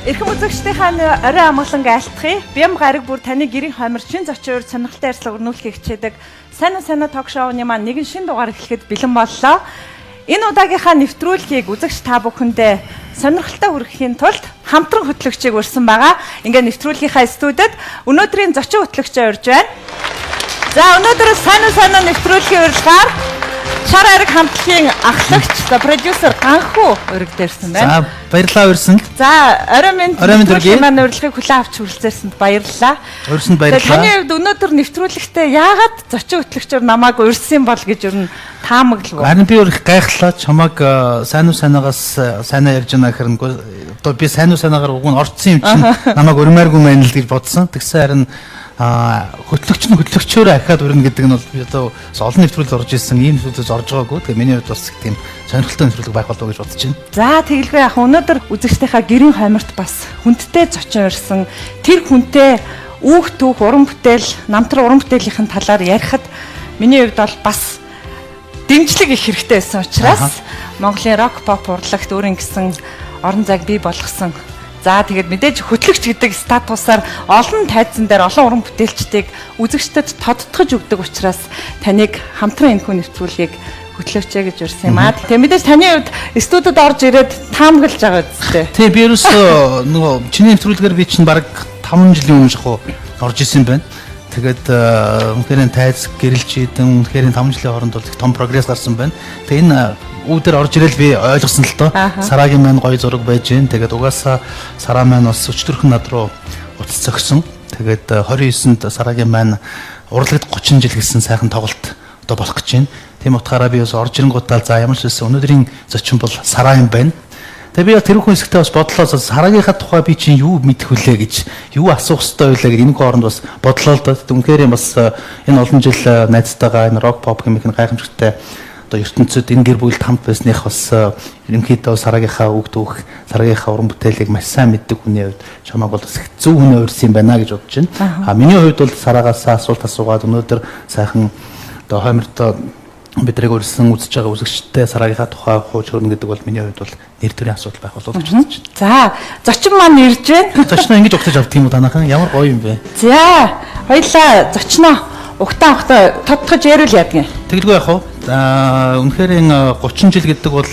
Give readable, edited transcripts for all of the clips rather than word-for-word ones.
Эрхэм үзэгчдийнхээ орой амгаланг айлтгая. Бям гараг бүр таны гэрийн хоймор чин зочин урьд сонирхолтой ярилцлага өрнүүлэхийг хичээдэг. Сайн уу сайн уу ток шоуны маань нэгэн шин дугаар эхлэхэд бэлэн боллоо. Энэ удаагийнхаа нэвтрүүлгийг үзэгч та бүхэндээ сонирхолтой хүргэхийн тулд хамтран хөтлөгчийг урьсан байгаа. Ингээ нэвтрүүлгийнхаа студид өнөөдрийн зочин хөтлөгчөө урьж байна. За өнөөдөр сайн уу сайн уу нэвтрүүлгийн урилгаар Шар ариг хамтлагийн ахлагч, за продюсер Ганхүү уригдэрсэн байна. За баярлалаа урьсанд. За орой минь нэвтрүүлгийн маань урилгыг хүлээн авч хүрэлцээрсэнд баярлалаа. Урьсанд баярлалаа. Таны хувьд өнөөдөр нэвтрүүлэгтээ яагаад зочин хөтлөгчөөр намайг урьсан бол гэж ер нь таамаглав. Харин би өөр их гайхлаа. Чамайг сайн уу сайнаагаас сайнаа ярьж байна гэхээр нөгөө одоо би сайн уу сайнаагаар уг нь орцсон юм чинь намайг урмааргүй байна л гэж бодсон. Тэгсэн харин хөтлөгч нь хөтлөгчөөрөө ахиад урина гэдэг нь бол би одоо олон нэвтрүүлэлд орж ирсэн, ийм нэвтрүүлэлд орж байгаагүй. Тэгээ миний хувьд бас тийм сонирхолтой нэвтрүүлэг байх болов уу гэж бодож байна. За тэгэлгүй яах өнөөдөр үзэгчдийнхаа гэрийн хойморт бас хүндтэй зочин урьсан тэр хүнтэй үүх түүх уран бүтээл, намтран уран бүтээлийнхэн талаар ярихад миний хувьд бол бас дэмжлэг их хэрэгтэй байсан учраас Монголын рок поп урлагт өөрийн гэсэн орон зайг бий болгосон. За тэгээд мэдээж хөтлөгч гэдэг статусаар олон тайзан дээр олон уран бүтээлчдийг үзэгчдэд тодтогч өгдөг учраас таныг хамтран энэхүү нэвтрүүлгийг хөтлөөч гэж урьсан юм аа. Тэгээд мэдээж таны хувьд студид орж ирээд таамаглаж байгаа үстэй. Тийм би ерөөсөө нөгөө чиний нэвтрүүлгээр би чинь бараг 5 жилийн өмнө шахуу орж исэн байна. Тэгээд үнэхээр тайз гэрэлж идэн үнэхээр 5 жилийн хооронд бол их том прогресс гарсан байна. Тэгээд энэ үүдээр орж ирэл би ойлгосон л доо. Сарагийн маань гоё зураг байж гин. Тэгээд угаасаа Сараа маань бас өчтөрхөн над руу утас зөгсөн. Тэгээд 29-нд Сарагийн маань урлагт 30 жил гэсэн сайхан тоглолт одоо болох гэж байна. Тийм утгаараа би бас орж ирэнгуутаа за ямар ч байсан өнөөдрийн зочин бол Сараа юм байна. Тэгээ би тэр хүн хэсэгтээ бас бодлоо Сараагийнхаа тухай би чинь юу мэдэх вүлээ гэж, юу асуух ёстой вүлээ гэж энэ хооронд бас бодлоо л доо. Үнэхээр бас энэ олон жил найзтайгаа энэ рок поп хэмээх нь гайхамшигтай одоо ертөнцид энэ гэр бүлд хамт байсных бас ерөнхийдөө Сараагийнхаа үг түүх, Сараагийнхаа уран бүтээлийг маш сайн мэддэг хүний хувьд чамайг бол бас их зөв хүн урьсан юм байна гэж бодож байна. А миний хувьд бол Сараагаас асуулт асуугаад өнөөдөр сайхан одоо хоймортой бидрийг урьсан үзэж байгаа үзэгчтэй Сараагийнхаа тухай хууч хөрнө гэдэг бол миний хувьд бол нэр төрийн асуудал байх болов уу гэж бодож байна. За зочин маань ирж байна. Зочноо ингэж угтаж авдаг юм уу танайхан? Ямар гоё юм бэ? За хоёлаа зочноо угтаа угтаа тодтогч яриул яадаг юм. Тэгэлгүй яах вэ? Үнэхээр энэ 30 жил гэдэг бол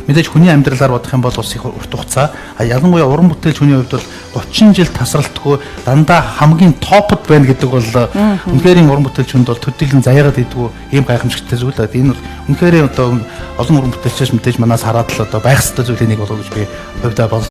мэдээж хүний амьдралаар бодох юм бол бас их урт хугацаа. Ялангуяа уран бүтээлч хүний хувьд бол 30 жил тасралтгүй дандаа хамгийн топд байна гэдэг бол үнэхээр уран бүтээлч хүнд бол төдийлөн заяагаад идэггүй ийм гайхамшигтай зүйл. Энэ бол үнэхээр одоо олон уран бүтээлчээс мэдээж манаас хараад л одоо байх ёстой зүйлийн нэг болов гэж би хувьдаа бодож